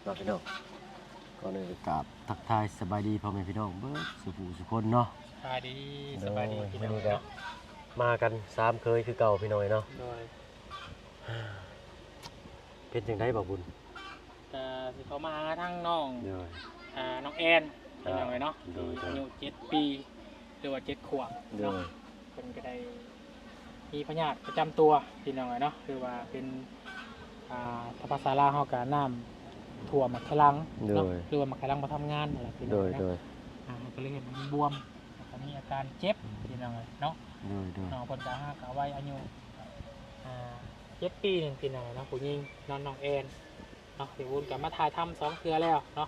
ເນາະພີ່ນ້ອງ ກ່ອນອື່ນກໍກາບທັກທາຍສະບາຍດີພໍ່ແມ່ພີ່ນ້ອງເບິດສູ່ຜູ້ສູ່ຄົນເນາະ. ສະບາຍດີ ໂດຍ ສະບາຍດີພີ່ນ້ອງເນາະ. ມາກັນສາມເຂີຍຄືເກົ່າພີ່ນ້ອງເນາະ. ໂດຍ ເປັນຈັ່ງໃດບ່າວບຸນ? ກະຊິເຂົ້າມາຫາທາງນ້ອງ ໂດຍ ອ່າ ນ້ອງແອນພີ່ນ້ອງເອີຍເນາະ ໂດຍ ທີ່ອາຍຸເຈັດປີ ຫຼືວ່າເຈັດຂວບເນາະ. ໂດຍ ເພິ່ນກໍໄດ້ມີພະຍາດປະຈຳຕົວພີ່ນ້ອງເອີຍເນາະ ຫຼືວ່າເປັນ ອ່າ ຖ້າພາສາລາວເຮົາກໍນ້ຳຖ້ວມໝາກໄຂ່ຫຼັງເນາະ ໂດຍ ຫຼືວ່າໝາກໄຂ່ຫຼັງບໍ່ທຳງານນັ້ນແຫຼະພີ່ນ້ອງເອີຍເນາະ. ໂດຍ ອ່າ ກໍເລີຍເຮັດໃຫ້ບວມ ແລ້ວກໍມີອາການເຈັບພີ່ນ້ອງເອີຍເນາະ. ໂດຍ ໂດຍ ນ້ອງເພິ່ນກໍຫາກະໄວອາຍຸ ອ່າ ເຈັດປີໜຶ່ງພີ່ນ້ອງເນາະ ຜູ້ຍິງເນາະ ນ້ອງແອນເນາະ. ທີ່ບຸນກໍມາຖ່າຍທຳສອງເທື່ອແລ້ວເນາະ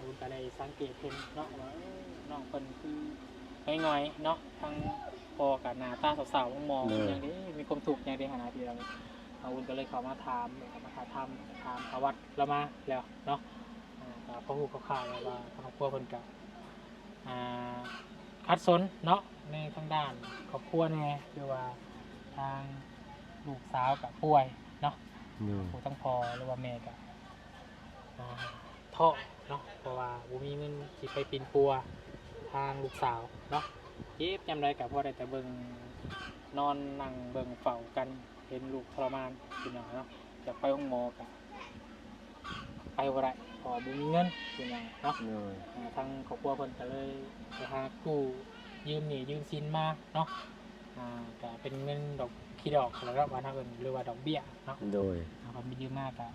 ບຸນກໍໄດ້ສັງເກດເຫັນເນາະວ່າ ເອີ ນ້ອງເພິ່ນຄືຫງອຍໆເນາະ ທັງພໍ່ກໍໜ້າຕາເສົ້າໆໝອງໆ ໂດຍ ຫຍັງເດ້ ມີຄວາມທຸກຫຍັງເດ້ຫັ້ນນະ ທີ່ວ່າບຸນກໍເລີຍເຂົ້າມາຖາມ ເຂົ້າມາຖ່າຍທຳ ຖາມປະຫວັດລາວມາແລ້ວເນາະ. ອ່າ ກໍພໍຮູ້ຄ່າວໆແລ້ວວ່າທາງຄອບຄົວເພິ່ນກໍ ອ່າ ຂັດສົນເນາະ ໃນທາງດ້ານຄອບຄົວແດ່ ຫຼືວ່າທາງລູກສາວກໍປ່ວຍເນາະ. ໂດຍ ຜູ້ທັງພໍ່ ຫຼືວ່າແມ່ກໍ ອ່າ ທ້ອເນາະ ເພາະວ່າບໍ່ມີເງິນຊິໄປປິ່ນປົວທາງລູກສາວເນາະ. ເຈັບຍາມໃດກໍພໍໄດ້ແຕ່ເບິ່ງ ນອນນັ່ງເບິ່ງເຝົ້າກັນ ເຫັນລູກທໍລະມານພີ່ນ້ອງເນາະ. ຢາກໄປໂຮງໝໍກໍ ໄປບໍ່ໄດ້ ເພາະວ່າບໍ່ມີເງິນ ເປັນຫຍັງເນາະ. ໂດຍ ອ່າ ທາງຄອບຄົວເພິ່ນກໍເລີຍໄປຫາກູ້ຢືມໜີ້ຢືມສິນມາເນາະ. ອ່າ ກໍເປັນເງິນດອກ ຂີ້ດອກ ແລ້ວກໍວ່າເນາະ ເອີ້ນ ຫຼືວ່າດອກເບ້ຍເນາະ. ໂດຍ ອ່າ ເພິ່ນໄປຢືມມາກໍ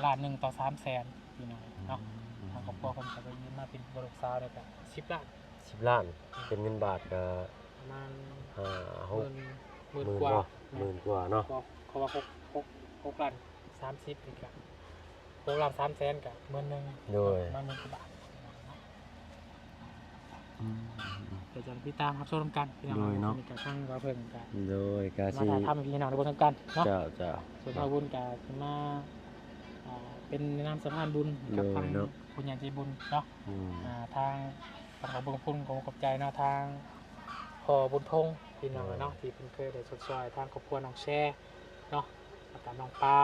ລ້ານໜຶ່ງຕໍ່ສາມແສນ ພີ່ນ້ອງເນາະ. ອືມ ທາງຄອບຄົວເພິ່ນກໍໄປຢືມມາເປັນ ລູກສາວນີ້ກໍສິບລ້ານ ສິບລ້ານ ເປັນເງິນບາດກໍປະມານ ຫ້າ ຫົກ ໝື່ນ ໝື່ນກວ່າ ໝື່ນກວ່າເນາະ. ເພາະວ່າ ເພາະວ່າ ຫົກ ຫົກ ຫົກລ້ານສາມສິບນີ້ກໍ ຫົກລ້ານສາມແສນກໍໝື່ນໜຶ່ງ ໂດຍ ປະມານໝື່ນກວ່າບາດ. ອືມ ກໍຈັ່ງຕິດຕາມຮັບຊົມນຳກັນພີ່ນ້ອງ. ໂດຍເນາະ ນີ້ກໍທາງວ່າເພິ່ນກໍ ໂດຍ ກໍມາຖ່າຍທຳໃຫ້ພີ່ນ້ອງໄດ້ເບິ່ງນຳກັນເນາະ. ເຈົ້າ ເຈົ້າ ສ່ວນບ່າວບຸນກໍຊິມາ ອ່າ ເປັນນາມສະພານບຸນກັບ ໂດຍ ທາງ ເນາະ ຜູ້ໃຫຍ່ໃຈບຸນເນາະ. ອືມ ອ່າ ທາງ ຕ້ອງຂອບຄຸນ ຂອບໃຈເນາະ ທາງພໍ່ບຸນທົງ ພີ່ນ້ອງເນາະ ໂດຍ ທີ່ເພິ່ນເຄີຍໄດ້ຊົດຊ່ອຍທາງຄອບຄົວນ້ອງແຊເນາະ ແລ້ວກໍນ້ອງປາ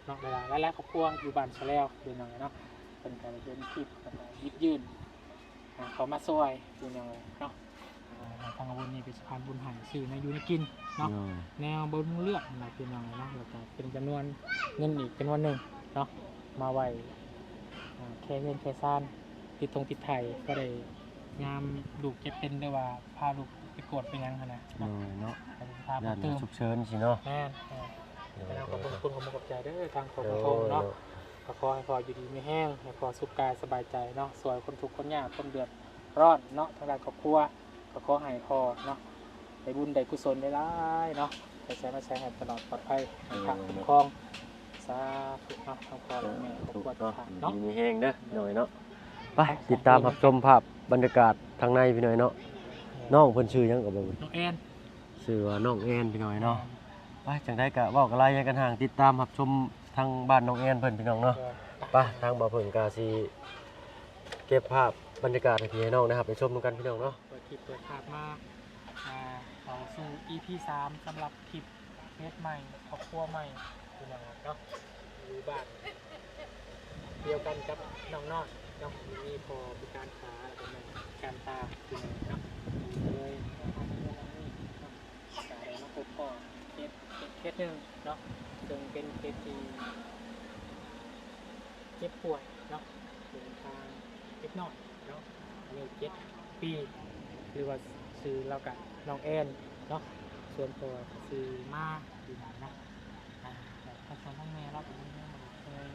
ເນາະ ຫຼາຍໆ ຫຼາຍໆຄອບຄົວຢູ່ບ້ານສະແລວ ພີ່ນ້ອງເນາະ. ເພິ່ນກໍໄດ້ເຫັນຄລິບ ແລ້ວກໍຫຍິບຍື່ນ ອ່າ ເຂົ້າມາຊ່ວຍ ພີ່ນ້ອງເນາະ. ອ່າ ທາງບຸນນີ້ເປັນສະພານບຸນໃຫ້ຊື້ແນວຢູ່ແນວກິນເນາະ ໂດຍ ແນວບຳລຸງເລືອດຫັ້ນນະ ພີ່ນ້ອງເນາະ. ແລ້ວກໍເປັນຈຳນວນເງິນອີກຈຳນວນໜຶ່ງເນາະ ມາໄວ້ ອ່າ ແຄເຮືອນແຄຊານ ຕິດທົ່ງຕິດໄຖ ກໍໄດ້ຍາມລູກເຈັບເປັນ ຫຼືວ່າພາລູກໄປກວດໄປຫຍັງຫັ້ນນະ ໂດຍເນາະ ກໍໄດ້ພາເພີ່ມເຕີມ ຢ້ານສຸກເສີນຊີ້ເນາະ. ແມ່ນ ເອີ ໂດຍ ແລ້ວກໍຂອບຄຸນ ຂອບໃຈເດີທາງຄອບຄົວເນາະ. ໂດຍ ກໍຂໍໃຫ້ພໍ່ຢູ່ດີມີແຮງ ໃຫ້ພໍ່ສຸກກາຍສະບາຍໃຈເນາະ ຊ່ວຍຄົນທຸກຄົນຍາກ ຄົນເດືອດຮ້ອນເນາະ ທາງດ້ານຄອບຄົວ ກໍຂໍໃຫ້ພໍ່ເນາະ ໄດ້ບຸນໄດ້ກຸສົນຫຼາຍໆເນາະ ໄປໃສມາໃສໃຫ້ຕະຫຼອດປອດໄພ ໃຫ້ພະຄຸ້ມຄອງ. ສາທຸເນາະ ທັງພໍ່ແລະແມ່ ຄອບຄົວທຸກທ່ານເນາະ ຢູ່ດີມີແຮງເດີພີ່ນ້ອງເນາະ. ໄປຕິດຕາມຮັບຊົມພາບບັນຍາກາດທາງໃນພີ່ນ້ອງເນາະ. ນ້ອງເພິ່ນຊື່ຫຍັງກໍບໍ່? ນ້ອງແອນ ຊື່ວ່ານ້ອງແອນພີ່ນ້ອງເນາະ. ໄປ ຈັ່ງໃດກໍເວົ້າກັນຫຼາຍຢ່າກັນຫ່າງ ຕິດຕາມຮັບຊົມທາງບ້ານນ້ອງແອນເພິ່ນພີ່ນ້ອງເນາະ. ໄປ ທາງບ່າວເພິ່ນກໍຊິເກັບພາບບັນຍາກາດໃຫ້ພີ່ໃຫ້ນ້ອງໄດ້ຮັບໄດ້ຊົມນຳກັນພີ່ນ້ອງເນາະ. ເປີດຄລິບເປີດພາບມາ ອ່າ ເຂົ້າສູ່ອີພີສາມ ສຳລັບຄລິບເຮັດໃໝ່ ຄອບຄົວໃໝ່ພີ່ນ້ອງເນາະ ຢູ່ບ້ານດຽວກັນກັບນ້ອງນ້ອຍເນາະ ທີ່ມີພໍ່ພິການຂາ ແລ້ວກໍແມ່ພິການຕາພີ່ນ້ອງເນາະ. ເລີຍມາຫາເຮືອນຫຼັງນີ້ເນາະ ກໍໄດ້ມາພົບພໍ້ເຄສ ເຄສໜຶ່ງເນາະ ເຊິ່ງເປັນເຄສທີ່ເຈັບປ່ວຍເນາະ ເປັນທາງເດັກນ້ອຍເນາະ ອາຍຸເຈັດປີ ຫຼືວ່າຊື່ລາວກະນ້ອງແອນເນາະ ສ່ວນຕົວກໍຊື່ມາ ຢູ່ນັ້ນນະ. ອ່າ ທາງພໍ່ທາງແມ່ລາວກໍຍັງບໍ່ໄດ້ເຄີຍ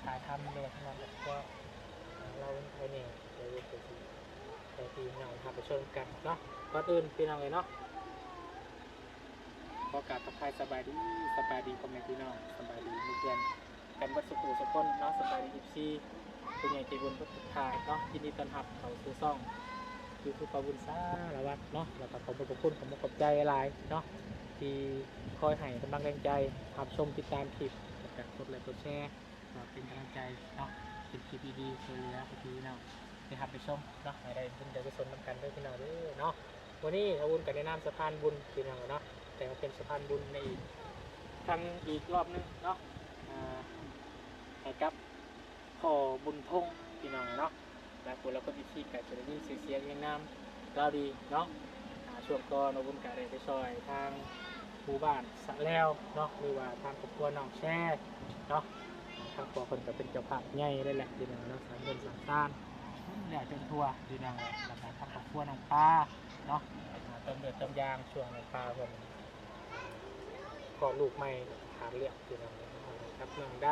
ຖ່າຍທຳເລີຍ ທາງຄອບຄົວ ອ່າ ລາວເປັນໃຜແດ່ ດຽວເຮົາກໍຊິໃຫ້ພີ່ນ້ອງຮັບໄປຊົມກັນເນາະ. ກ່ອນອື່ນພີ່ນ້ອງເອີຍເນາະ ຂໍກາບທັກທາຍສະບາຍດີ ສະບາຍດີພໍ່ແມ່ພີ່ນ້ອງ ສະບາຍດີໝູ່ເພື່ອນ ກັນເບິດສູ່ຜູ້ສູ່ຄົນເນາະ. ສະບາຍດີ ເອັຟຊີ ຜູ້ໃຫຍ່ໃຈບຸນທຸກທ່ານເນາະ ຍິນດີຕ້ອນຮັບເຂົ້າສູ່ຊ່ອງຢູທູບ ບ່າວບຸນ ສາລະວັດເນາະ. ແລ້ວກໍຂອບຄຸນ ຂອບໃຈຫຼາຍເນາະ ທີ່ຄອຍໃຫ້ກຳລັງແຮງໃຈ ຮັບຊົມຕິດຕາມຄລິບ ແລ້ວກໍກົດໄລກົດແຊ ເພື່ອເປັນກຳລັງໃຈເນາະ ເປັນຄລິບດີໆ ຊ່ວຍເຫຼືອໃຫ້ພີ່ນ້ອງໄດ້ຮັບໄດ້ຊົມເນາະ ໃຫ້ໄດ້ບຸນໄດ້ກຸສົນນຳກັນເດີພີ່ນ້ອງເດີເນາະ. ມື້ນີ້ອາວຸນກໍໃນນາມສະພານບຸນພີ່ນ້ອງເນາະ ແຕ່ວ່າເປັນສະພານບຸນໃນອີກ ທັງອີກລອບໜຶ່ງເນາະ ອ່າ ໃຫ້ກັບ ພໍ່ບຸນພົງ ພີ່ນ້ອງເນາະ. ຫຼາຍຄົນ ຫຼາຍຄົນ ເອັຟຊີ ກໍຈະໄດ້ຍິນຊື່ສຽງຮຽງນາມລາວດີເນາະ. ອ່າ ຊ່ວງກ່ອນ ນ້ອງບຸນກໍໄດ້ໄປຊ່ອຍທາງໝູ່ບ້ານສະແລວເນາະ ຫຼືວ່າທາງຄອບຄົວນ້ອງແຊເນາະ. ທາງພໍ່ເພິ່ນກໍເປັນເຈົ້າພາບໃຫຍ່ເລີຍແຫຼະ ພີ່ນ້ອງເນາະ, ສ້າງເຮືອນສ້າງຊານແລ້ວຈົນທົ່ວ ພີ່ນ້ອງເອີຍ. ແລ້ວກໍທາງຄອບຄົວນ້ອງປາເນາະ ອ່າ ເຕີມເລືອດເຕີມຢາງ ຊ່ວງນ້ອງປາເພິ່ນ ຄອດລູກໃໝ່ຂາດເລືອດ ພີ່ນ້ອງເອີຍເນາະ. ກັບນ້ອງໄດ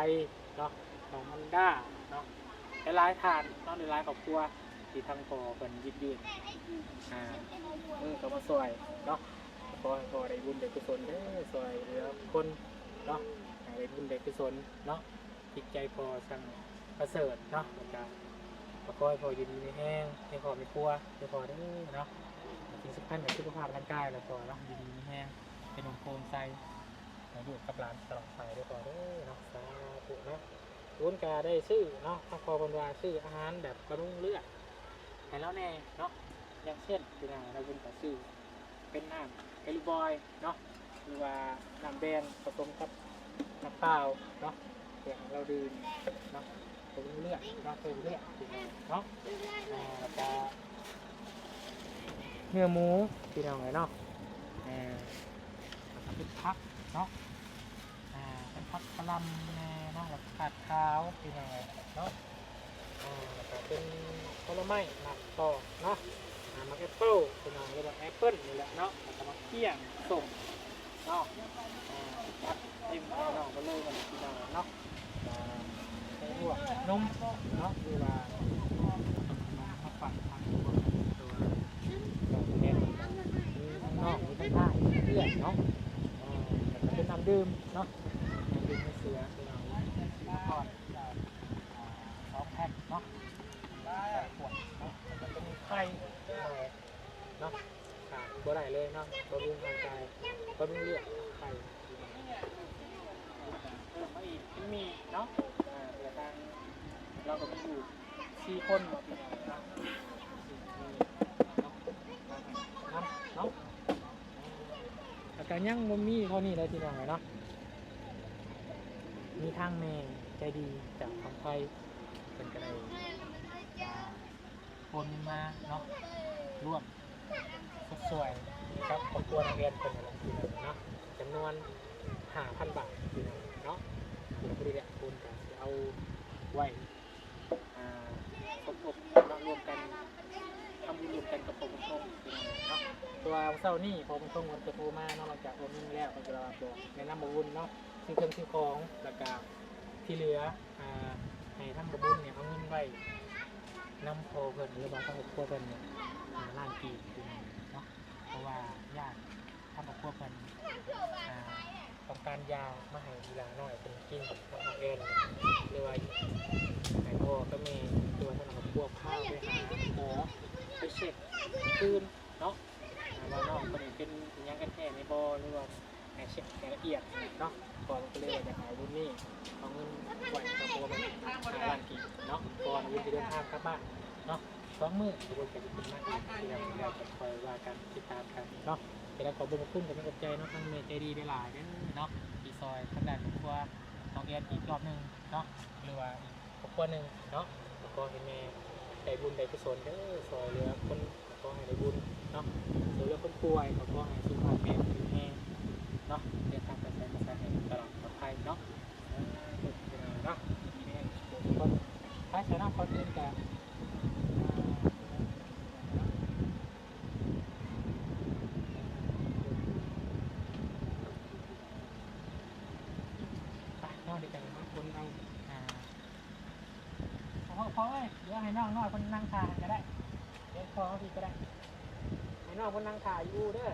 ເນາະ ນ້ອງມັນດາເນາະ ຫຼາຍໆທ່ານເນາະ ຫຼາຍໆຄອບຄົວທີ່ທາງພໍ່ເພິ່ນຫຍິບຍື່ນ ອ່າ ມືເຂົ້າມາຊ່ອຍເນາະ. ຂໍໃຫ້ພໍ່ໄດ້ບຸນໄດ້ກຸສົນເດີ ຊ່ອຍເຫຼືອຄົນເນາະ ໃຫ້ໄດ້ບຸນໄດ້ກຸສົນເນາະ. ຈິດໃຈພໍ່ຊ່າງປະເສີດເນາະ. ແລ້ວກະຂໍໃຫ້ພໍ່ຢູ່ດີມີແຮງ ໃຫ້ຄອບໃຫ້ຄົວ ໃຫ້ພໍ່ເດີເນາະ. ສິ່ງສຳຄັນກໍສຸຂະພາບຮ່າງກາຍແຫຼະພໍ່ເນາະ ຢູ່ດີມີແຮງ ເປັນຮົ່ມໂພມໄຊ ໃຫ້ລູກກັບຫຼານຕະຫຼອດໄປເດີພໍ່ເດີເນາະ. ສາທຸເນາະ. ບຸນກະໄດ້ຊື້ເນາະ ທາງພໍ່ເພິ່ນວ່າຊື້ອາຫານແບບບຳລຸງເລືອດໃຫ້ລາວແດ່ເນາະ. ຢ່າງເຊັ່ນ ພີ່ນ້ອງ ລາວບຸນກະຊື້ເປັນນ້ຳເອລິບອຍເນາະ ຫຼືວ່ານ້ຳແບນປະສົມກັບນ້ຳເປົ່າເນາະ ເພື່ອໃຫ້ລາວດື່ມເນາະ ບຳລຸງເລືອດເນາະ ເພີ່ມເລືອດ ພີ່ນ້ອງເນາະ. ອ່າ ແລ້ວກະເນື້ອໝູ ພີ່ນ້ອງເອີຍເນາະ. ອ່າ ແລ້ວກະເປັນຜັກເນາະ ອ່າ ເປັນຜັກກະຫຼ່ຳແດ່ເນາະ ແລ້ວກະຜັກຂາວ ພີ່ນ້ອງເອີຍເນາະ. ອ່າ ແລ້ວກະເປັນຜົນລະໄມ້ ໝາກຕອກເນາະ ອ່າ ໝາກແອັບເປິ້ນ ພີ່ນ້ອງ ຫຼືວ່າແອັບເປິ້ນນີ້ແຫຼະເນາະ. ແລ້ວກະໝາກກ້ຽງ ສົ້ມເນາະ ອ່າ ເຕັມພີ່ນ້ອງເບິດເລີຍ ພີ່ນ້ອງເນາະ. ອ່າ ໃສ່ຫວກນົມເນາະ ຫຼືວ່າມາຝາກທາງຄົວ ແມ່ນ ມີທັງນ້ອງ ມີທັງອ້າຍ ເອື້ອຍເນາະ. ອ່າ ແລ້ວກະເປັນນ້ຳດື່ມເນາະ ນ້ຳດື່ມໃນເສືອ ພີ່ນ້ອງ ຊື້ມາກ່ອນ ອ່າ ສອງແພັກເນາະ ສອງຂວດເນາະ. ແລ້ວກະເປັນໄຂ່ເນາະ ຂາດບໍ່ໄດ້ເລີຍເນາະ ບຳລຸງຮ່າງກາຍ ບຳລຸງເລືອດ ໄຂ່ ເພີ່ມມາອີກ ເປັນໝີ່ເນາະ. ອ່າ ແຕ່ທາງ ລາວກໍມີຢູ່ສີ່ຄົນເນາະ ພີ່ນ້ອງເນາະ ນຳເນາະ. ແລ້ວກໍຍັງບໍ່ມີເທົ່ານີ້ເດີ ພີ່ນ້ອງເອີຍເນາະ ມີທາງແມ່ໃຈດີຈາກຝັ່ງໄທ ເພິ່ນກໍໄດ້ ອ່າ ໂອນເງິນມາເນາະ ຮ່ວມຊົດຊ່ວຍກັບຄອບຄົວນ້ອງແອນເພິ່ນນັ້ນແຫຼະ ພີ່ນ້ອງເນາະ ຈຳນວນຫ້າພັນບາດ ພີ່ນ້ອງເນາະ. ແລ້ວພໍດີແຫຼະ ໂອນກໍຊິເອົາໄວ້ ອ່າ ສົມທົບເນາະ ຮ່ວມກັນ ທຳບຸນຮ່ວມກັນກັບພໍ່ບຸນຊົງ ພີ່ນ້ອງເນາະ. ເພາະວ່າເຊົ້ານີ້ພໍ່ບຸນຊົງເພິ່ນກໍໂທມາເນາະ ຫຼັງຈາກໂອນເງິນແລ້ວ ເພິ່ນກໍວ່າບອກແນະນຳບ່າວບຸນເນາະ ຊື້ເຄື່ອງຊື້ຂອງ ແລ້ວກໍທີ່ເຫຼືອ ອ່າ ໃຫ້ທາງບ່າວບຸນນີ້ເອົາເງິນໄວ້ນຳພໍ່ເພິ່ນ ຫຼືວ່າທາງຄອບຄົວເພິ່ນນີ້ ຫ້າລ້ານກີບ ພີ່ນ້ອງເນາະ. ເພາະວ່າຢ້ານທາງຄອບຄົວເພິ່ນ ອ່າ ຕ້ອງການຢາມາໃຫ້ອີ່ຫຼ້ານ້ອຍເພິ່ນກິນເນາະ ນ້ອງແອນ ຫຼືວ່າໃຫ້ພໍ່ກັບແມ່ ຫຼືວ່າທາງຄອບຄົວພາໄປຫາໝໍ ໄປເຊັກຄືນເນາະ ອ່າ ວ່ານ້ອງເພິ່ນເປັນອີ່ຫຍັງກັນແທ້ແດ່ບໍ່ ຫຼືວ່າໃຫ້ເຊັກໃຫ້ລະອຽດເນາະ. ພໍ່ເພິ່ນກໍເລີຍວ່າຢາກໃຫ້ບຸນນີ້ເອົາເງິນໄວ້ໃຫ້ຄອບຄົວເພິ່ນຫ້າລ້ານກີບເນາະ ກ່ອນບຸນຊິເດີນທາງກັບບ້ານເນາະ. ສອງມື້ ຂະບວນການຈະຂຶ້ນມາອີກ ທີ່ແລ້ວ ແລ້ວຈະຄ່ອຍວ່າກັນ ຕິດຕາມກັນເນາະ. ແຕ່ລະຂໍບຸນຂອບຄຸນ ຂອບໃຈເນາະ ທາງແມ່ໃຈດີຫຼາຍໆເດີເນາະ ທີ່ຊ່ອຍທາງດ້ານຄອບຄົວນ້ອງແອນອີກລອບໜຶ່ງເນາະ ຫຼືວ່າອີກຄອບຄົວໜຶ່ງເນາະ. ກໍຂໍໃຫ້ແມ່ໄດ້ບຸນໄດ້ກຸສົນເດີ ຊ່ອຍເຫຼືອຄົນ ກໍຂໍໃຫ້ໄດ້ບຸນເນາະ ຊ່ວຍເຫຼືອຄົນປ່ວຍ ກໍຂໍໃຫ້ສຸຂະພາບແຂງແຮງເນາະ ເດີນທາງໄປໃສມາໃສໃຫ້ຕະຫຼອດປອດໄພເນາະ. ເນາະ ໄປຊະເນາະ ກ່ອນອື່ນກະ ໄປເນາະ ດຽວຈັງຄົນເອົາ ອ່າ ພໍ່ ພໍ່ເອີຍ ດຽວໃຫ້ນ້ອງນ້ອຍເພິ່ນນັ່ງຖ້າໃຫ້ກະໄດ້ ດຽວພໍ່ເຮົາພີ້ກະໄດ້ ໃຫ້ນ້ອງເພິ່ນນັ່ງຖ້າຢູ່ເດີ.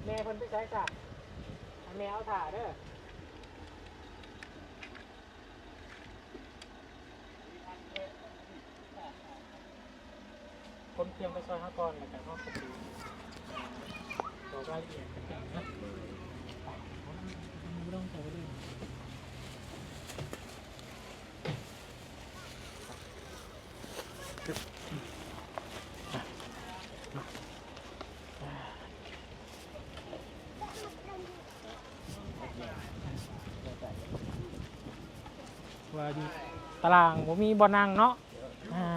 ແມ່ເພິ່ນໄປໃສຊະ? ໃຫ້ແມ່ເອົາຖ້າເດີ. ຂົນເຄື່ອງໄປຊ່ອຍເຮົາກ່ອນ ແລ້ວກະເຮົາກໍຊິບອກລາຍລະອຽດກັນເນາະ. ໄປ ບໍ່ຕ້ອງໃສ່ເລີຍ. ວ່າຢູ່ ຕາລາງ ບໍ່ມີບ່ອນນັ່ງເນາະ. ອ່າ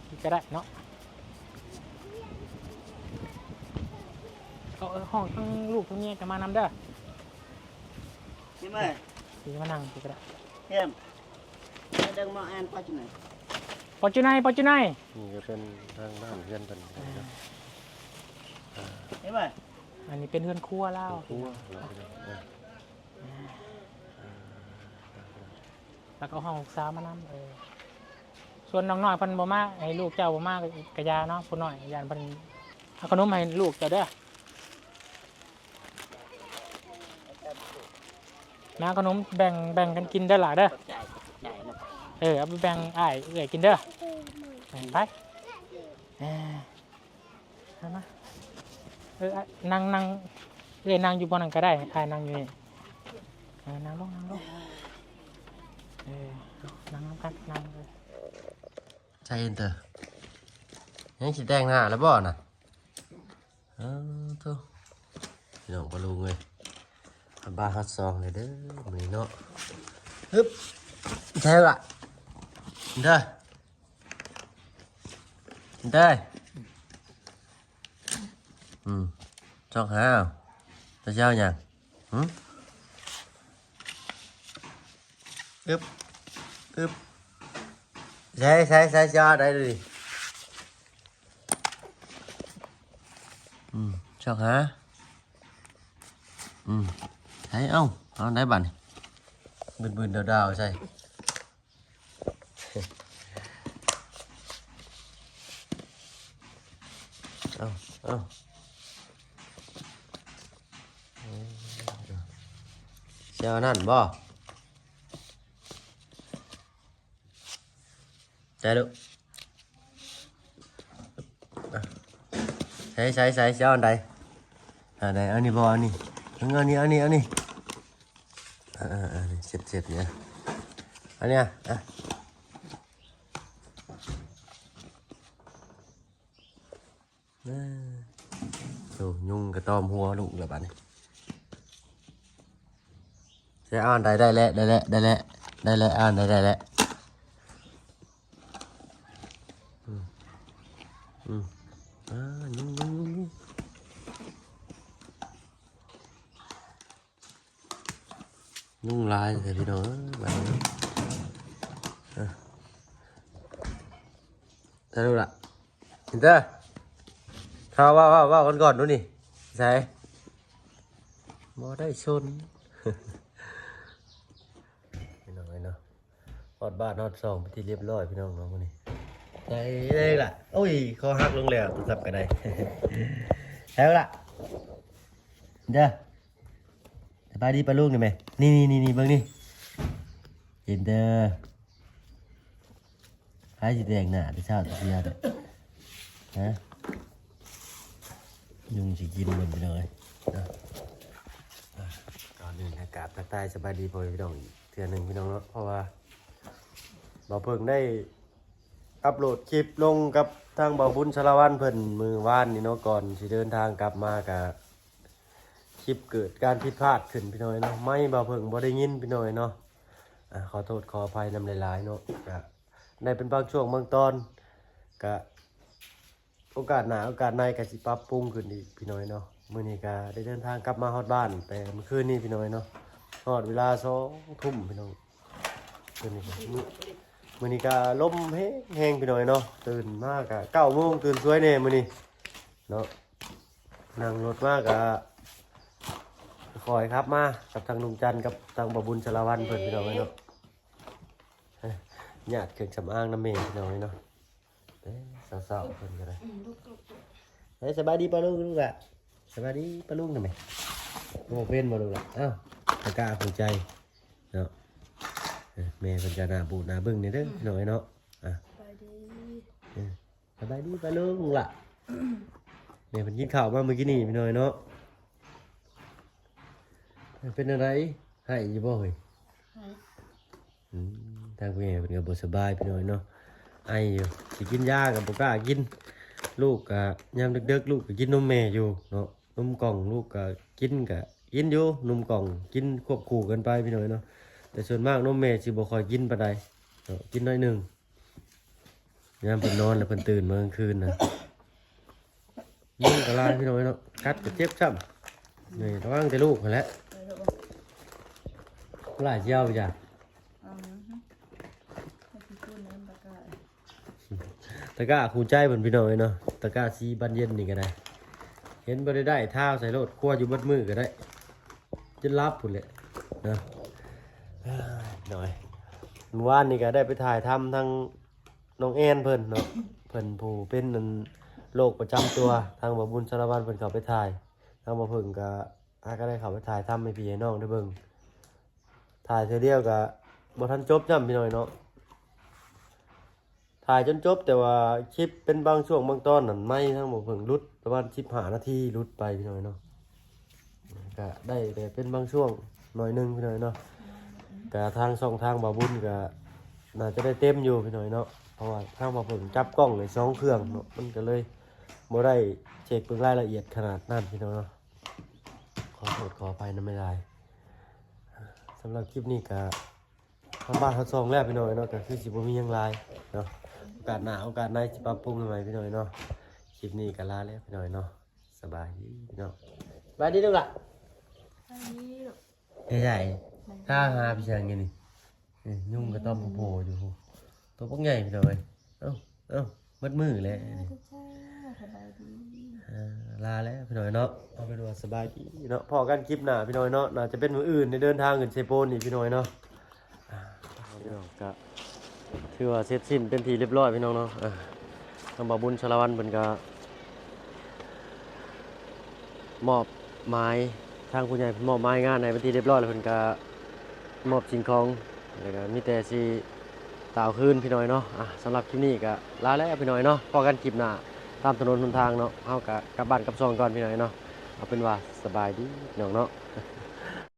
ທີ່ກະໄດ້ເນາະ. ເອົາ ເອົາ ຫ້ອງທັງລູກທັງເມຍກະມານຳເດີ. ເຫັນບໍ່? ຊິມານັ່ງທີ່ກະໄດ້. ເຫັນ ເດີມາແອນປາຈຸໄນ ປາຈຸໄນ ປາຈຸໄນ. ນີ້ກະເປັນທາງດ້ານເຮືອນເພິ່ນ. ອ່າ ເຫັນບໍ່? ອັນນີ້ເປັນເຮືອນຄົວລາວ. ເຮືອນຄົວລາວ. ອ່າ ແລ້ວກໍຫ້ອງລູກສາວມານຳ. ເອີ ສ່ວນນ້ອງນ້ອຍເພິ່ນບໍ່ມາ ໃຫ້ລູກເຈົ້າບໍ່ມາກະ ກະຢ່າເນາະ. ຜູ້ນ້ອຍຢ້ານເພິ່ນເອົາຂະໜົມໃຫ້ລູກເຈົ້າເດີ. ມາ ຂະໜົມແບ່ງ ແບ່ງກັນກິນເດີຫຼ້າເດີ. ເອີ ເອົາໄປແບ່ງອ້າຍເອື້ອຍກິນເດີ. ແບ່ງໄປ. ເອີ ມາ ມາ. ເອີ ອ່ະ ນັ່ງ ນັ່ງ ເອື້ອຍນັ່ງຢູ່ບ່ອນນັ້ນກະໄດ້ ອ້າຍນັ່ງຢູ່ນີ້. ເອີ ນັ່ງລົງ ນັ່ງລົງ. ເອີ ນັ່ງນຳກັນ ນັ່ງເລີຍ. ໃສ່ເອັນເຕີ ຍັງຊິແຕ່ງໜ້າແລ້ວບໍ່ນະ? ເອີ ໂທ້ ພີ່ນ້ອງປາລຸງເອີຍ ຮອດບ້ານຮອດຊ່ອງເລີຍເດີມື້ນີ້ເນາະ. ຮຶບ ໃສ່ລະ ເດີ ເດີ. ອືມ ຊອກຫາ ເອົາ ເຈົ້າຊິເອົາຫຍັງ? ຫຶ ອຶບ ອຶບ ໃສ່ ໃສ່ ໃສ່ ຊິເອົາໄດ້ເລີຍ. ອືມ ຊອກຫາ. ອືມ ໃສ່ ເອົາ ເອົາໄດ້ບາດນີ້ ບືນໆດາວໆໃສ່. ເອົາ ເອົາ ຊິເອົານັ້ນບໍ່? ໃສ່ລູກ. ໃສ່ ໃສ່ ໃສ່ ຊິເອົາອັນໃດ? ອັນໃດ? ອັນນີ້ບໍ່? ອັນນີ້ ເອົາ ອັນນີ້ ອັນນີ້ ອັນນີ້. ເອີ ເອີ ເອີ ນີ້ ເຈັບໆ ນີ້ ອັນນີ້ ອ່ະ ອ່ະ. ເອີ ໂອ້ ຍຸງກະຕອມຫົວລູກແລ້ວບາດນີ້. ໃສ່ ເອົາອັນໃດ? ໄດ້ແລ້ວ ໄດ້ແລ້ວ ໄດ້ແລ້ວ ໄດ້ແລ້ວ ອ່າ ໄດ້ແລ້ວ ໄດ້ແລ້ວ. ອືມ ອືມ ອ່າ ຍຸງ ຍຸງ ຍຸງ ຍຸງ. ຍຸງຫຼາຍແທ້ພີ່ນ້ອງເອີຍ ບາດນີ້ເນາະ. ເອີ ໄດ້ລູກລະ ເຫັນເດີ ເຂົ້າ ເວົ້າ ເວົ້າ ເວົ້າກັນກ່ອນດູນີ້. ໃສ ບໍ່ໄດ້ຊົນ ພີ່ນ້ອງເອີຍເນາະ. ຮອດບ້ານຮອດຊ່ອງເປັນທີ່ລຽບຮ້ອຍພີ່ນ້ອງເນາະມື້ນີ້. ໄດ້ ໄດ້ລະ ໂອ້ຍ ຄໍຫັກລົງແລ້ວ ໂທລະສັບກະໄດ້. ໃສລະ ເດີ ສະບາຍດີປ້າລຸງນີ້ແມະ. ນີ້ໆໆ ເບິ່ງນີ້ ເຫັນເດີ. ໃຜຊິແຕ່ງໜ້າແຕ່ເຊົ້າແຕ່ເສຍເດີ ຮະ? ຍຸງຊິກິນເບິ່ງພີ່ນ້ອງເອີຍເນາະ. ກ່ອນອື່ນກະກາບທັກທາຍສະບາຍດີພໍ່ແມ່ພີ່ນ້ອງອີກເທື່ອໜຶ່ງພີ່ນ້ອງເນາະ ເພາະວ່າບ່າວເຜິ້ງໄດ້ອັບໂຫຼດຄລິບລົງກັບທາງບ່າວບຸນສາລະວັນເພິ່ນມື້ວານນີ້ເນາະ. ກ່ອນຊິເດີນທາງກັບມາກະ ຄລິບເກີດການຜິດພາດຂຶ້ນພີ່ນ້ອງເນາະ ໄມບ່າວເຜິ້ງບໍ່ໄດ້ຍິນພີ່ນ້ອງເນາະ. ອ່າ ຂໍໂທດຂໍອະໄພນຳຫຼາຍໆເນາະ ກະໄດ້ເປັນບາງຊ່ວງບາງຕອນ ກະໂອກາດໜ້າໂອກາດໃນກະຊິປັບປຸງຂຶ້ນອີກພີ່ນ້ອງເນາະ. ມື້ນີ້ກະໄດ້ເດີນທາງກັບມາຮອດບ້ານແຕ່ມື້ຄືນນີ້ພີ່ນ້ອງເນາະ ຮອດເວລາສອງທຸ່ມພີ່ນ້ອງ. ຄືນນີ້ກະ ມື້ ມື້ນີ້ກະລົມແຮງໆພີ່ນ້ອງເນາະ. ຕື່ນມາກະເກົ້າໂມງ ຕື່ນສວຍແດ່ມື້ນີ້ເນາະ. ນັ່ງລົດມາກະຄ່ອຍຂັບມາກັບທາງລຸງຈັນກັບທາງບ່າວບຸນສາລະວັນເພິ່ນພີ່ນ້ອງເອີຍເນາະ. ຍາດເຄື່ອງສຳອາງນຳແມ່ພີ່ນ້ອງເອີຍເນາະ. ເອີ ເຊົ້າໆເພິ່ນກະໄດ້. ເອີ ສະບາຍດີປ້າລຸງລູກລະ ສະບາຍດີປ້າລຸງນຳແມ່. ບໍ່ເປັນບໍ່ລູກລະ? ອ້າວ ປະກາດຫົວໃຈເນາະ. ເອີ ແມ່ເພິ່ນກະໜ້າບູດໜ້າບຶ້ງແດ່ເດີ ອືມ ພີ່ນ້ອງເອີຍເນາະ. ອ່ະ ສະບາຍດີ ເອີ ສະບາຍດີປ້າລຸງລະ. ແມ່ເພິ່ນກິນເຂົ້າມາມື້ກີ້ນີ້ພີ່ນ້ອງເນາະ. ເປັນແນວໃດ ໄຫ້ຢູ່ບໍ່ເຮີ້ຍ? ໄຫ້. ອືມ ທາງແມ່ເພິ່ນກະບໍ່ສະບາຍພີ່ນ້ອງເນາະ ໄອຢູ່ ຊິກິນຢາກະບໍ່ກ້າກິນ. ລູກກະ ຍາມເດິກໆ ລູກກະກິນນົມແມ່ຢູ່ເນາະ. ນົມກ່ອງລູກກະກິນ ກະກິນຢູ່ ນົມກ່ອງກິນຄວບຄູ່ກັນໄປພີ່ນ້ອງເນາະ. ແຕ່ສ່ວນມາກນົມແມ່ຊິບໍ່ຄ່ອຍກິນປານໃດເນາະ ກິນໜ້ອຍໜຶ່ງ ຍາມເພິ່ນນອນແລ້ວເພິ່ນຕື່ນມາກາງຄືນນະ. ຍຸງກໍຫຼາຍພີ່ນ້ອງເອີຍເນາະ ກັດກໍເຈັບຊ້ຳ. ນີ້ລະວັງແຕ່ລູກຫັ້ນແຫຼະ ຫຼາຍຊິເອົາໄປຈ້າ. ຕະກ້າຄູ່ໃຈເພິ່ນພີ່ນ້ອງເອີຍເນາະ ຕະກ້າສີບານເຢັນນີ້ກໍໄດ້ ເຫັນບໍ່ໄດ້ໄດ້ ທາໃສ່ໂລດ ຄົວຢູ່ເບິດມື້ກໍໄດ້ ຈົນຫຼັບພຸ້ນແຫຼະເນາະ. ນ້ອຍ ມື້ວານນີ້ກໍໄດ້ໄປຖ່າຍທຳທາງນ້ອງແອນເພິ່ນເນາະ ເພິ່ນຜູ້ເປັນອັນໂລກປະຈຳຕົວ ທາງບ່າວບຸນສາລະວັນເພິ່ນເຂົ້າໄປຖ່າຍ ທາງບ່າວເພິ່ງກໍ ຫາກໍໄດ້ເຂົ້າໄປຖ່າຍທຳໃຫ້ພີ່ໃຫ້ນ້ອງໄດ້ເບິ່ງ ຖ່າຍເທື່ອດຽວກໍບໍ່ທັນຈົບຊ້ຳພີ່ນ້ອງເນາະ ຖ່າຍຈົນຈົບ ແຕ່ວ່າຄລິບເປັນບາງຊ່ວງບາງຕອນນັ້ນ ໄມທາງບ່າວເພິ່ງຫຼຸດປະມານສິບຫ້ານາທີ ຫຼຸດໄປພີ່ນ້ອງເນາະ ກໍໄດ້ແຕ່ເປັນບາງຊ່ວງໜ້ອຍໜຶ່ງພີ່ນ້ອງເນາະ. ກໍທາງຊ່ອງທາງບ່າວບຸນກໍໜ້າຈະໄດ້ເຕັມຢູ່ພີ່ນ້ອງເນາະ ເພາະວ່າທາງບ່າວເພິ່ງຈັບກ້ອງໄດ້ສອງເຄື່ອງເນາະ ມັນກໍເລີຍບໍ່ໄດ້ເຊັກເບິ່ງລາຍລະອຽດຂະໜາດນັ້ນພີ່ນ້ອງເນາະ. ຂໍໂທດຂໍອະໄພນຳຫຼາຍໆ. ສຳລັບຄລິບນີ້ກໍຮອດບ້ານຮອດຊ່ອງແລ້ວພີ່ນ້ອງເນາະ ກໍຄືຊິບໍ່ມີຫຍັງຫຼາຍເນາະ ໂອກາດໜ້າໂອກາດໃນຊິປັບປຸງໃຫ້ໃໝ່ພີ່ນ້ອງເນາະ. ຄລິບນີ້ກໍລາແລ້ວພີ່ນ້ອງເນາະ ສະບາຍດີພີ່ນ້ອງ ສະບາຍດີລູກຫຼ້າ ສະບາຍດີລູກ ເຮັດຫຍັງ ຖ້າຫາໄປຫຍັງຢູ່ນີ້ ເອີ ຍຸງກໍຕ້ອມໂຜຢູ່ ໂຕບັກໃຫຍ່ພີ່ນ້ອງເອີຍ ເອົ້າ ເອົ້າ ໝົດມື້ແລ້ວ ສະບາຍດີ ເອີ ລາແລ້ວພີ່ນ້ອງເນາະ ເອົາເປັນວ່າສະບາຍດີເນາະ ພໍ້ກັນຄລິບໜ້າພີ່ນ້ອງເນາະ ໜ້າຈະເປັນມື້ອື່ນ ໄດ້ເດີນທາງຂຶ້ນເຊໂປນອີກພີ່ນ້ອງເນາະ. ອ່າ ພີ່ນ້ອງ ກະຖືວ່າເສັດສິ້ນເປັນທີ່ຮຽບຮ້ອຍພີ່ນ້ອງເນາະ ອ່າ ທາງບ່າວບຸນສາລະວັນເພິ່ນກະ ມອບໝາຍ ທາງຜູ້ໃຫຍ່ເພິ່ນມອບໝາຍງານໃຫ້ເປັນທີ່ຮຽບຮ້ອຍແລ້ວ ເພິ່ນກະມອບສິ່ງຂອງ ແລ້ວກະມີແຕ່ຊິຕາວຄືນພີ່ນ້ອງເນາະ. ອ່າ ສຳລັບຄລິບນີ້ກະລາແລ້ວພີ່ນ້ອງເນາະ ພໍ້ກັນຄລິບໜ້າຕາມຖະໜົນຫົນທາງເນາະ ເຮົາກະກັບບ້ານກັບຊ່ອງກ່ອນພີ່ນ້ອງເນາະ ເອົາເປັນວ່າສະບາຍດີພີ່ນ້ອງເນາະ.